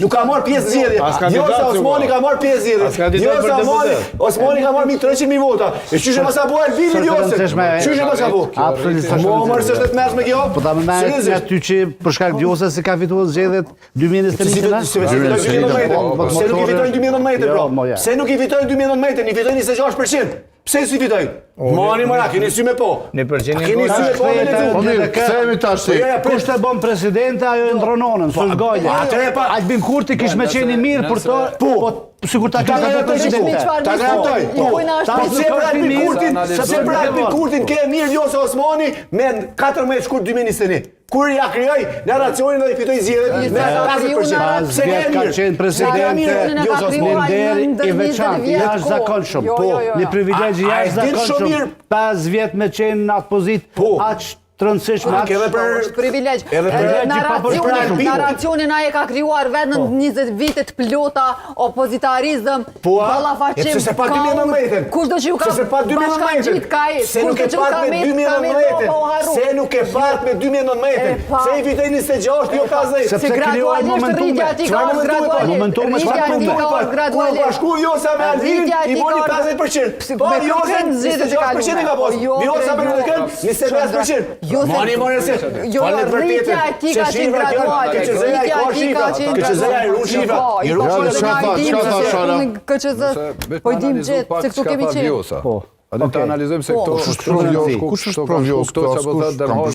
Nuk ka marrë pjesë në zgjedhje. As kandidat Vjosa s'u Osmani ka. ka marrë pjesë në zgjedhje. As kandidat Vjosa për Osmani, deputet. Osmani ka marrë mbi 300.000 vota. E qysh e mos ka bo Albini S'është Vjosën? rëndësishme, e- Qysh e mos ka bo? Absolutisht s'është Mo mërë rëndësishme. s'është e tmerrshme kjo? Po ta më merret nga Seriozisht. ty që për shkak Vjosës se ka fituar zgjedhjet 2021 Si -ën? se fitoi 2019? Pse nuk i fitoi 2019 Jo, bro? mo, ja. Pse nuk i fitoi 2019? I fitoi 26%. Pse si fitoi? Mani mora, keni sy me po. Ne përgjeni A keni sy me po me lexu. Po mirë, kthehemi tash Po ti. ja, ja, Kush të bën presidente, ajo e ndrononën, s'është gojle. Atëherë pa- Albin Kurti kish me qenë i mirë për to, Po. po sikur ta Ta ka garantoj bërë që po. presidente. Ta garantoj. I Po. kujna është Ta Ta pse për Albin mirë, Kurtin, analizojmë. pse për Albin Kurtin ke mirë Vjosa Osmani me 14 shkurt 2021. Kur ja krijoi narracionin dhe i fitoi zgjedhjet me 50%. Pse ke vjet ka mirë? qenë Pse ke presidente, mirë Vjosa Një Osmani? nder i veçantë, i jashtëzakonshëm. Jo, Po, jo, jo, një jo. privilegj i A- a e din shumë jashtëzakonshëm. mirë? 5 vjet me qenë në atë pozitë, Po. aq të rëndësishme, A aq ke edhe për Është privilegj. Edhe për Privilegj i për Albinin. Narracionin ai e ka krijuar vetë në 20 vite të plota opozitarizëm, Po, a? ballafaqim. E pse se pa kaos. 2019-ën? Kushdo që ju ka Se se pa 2019-ën? bashkangjit ka ai. Se nuk Kushdo e që ju pat ka me met, ka met, 2019-ën? po u harru. Se nuk e pat me 2019-ën? E pa. Se i fitoi 26, jo 50? Sepse Se krijohen gradualisht momentume. rritja e tij ka Çfarë ardhur momentume pa? gradualisht. Momentume, Rritja çfarë e tij ka momentume ardhur Kur u gradualisht. bashku Vjosa me Albinin, Rritja e i tij boni ka ardhur- 50%. Pse, Po me Vjosa kërkën zgjedhjet e 26% e ka kaluara. pas. Po, jo, Vjosa me jo. LDK-n 25%. Jo, se- Mani more se. Jo, Falet jo, për rritja e tij Se ka qenë shifrat janë, graduale. KQZ-ja i Rritja ka e tij shifra. ka qenë KQZ-ja i ruan graduale. shifra. Po, I ruan i Ja, ka çka qenë tha, çka tha se Shala? unë KQZ po i dim gjithë se këtu kemi qenë. Po. A do të Okej. analizojmë se Po. këto Kush është pro Vjosë? Kush është pro Vjosë? Këto çfarë po Askush thotë kam Demhas.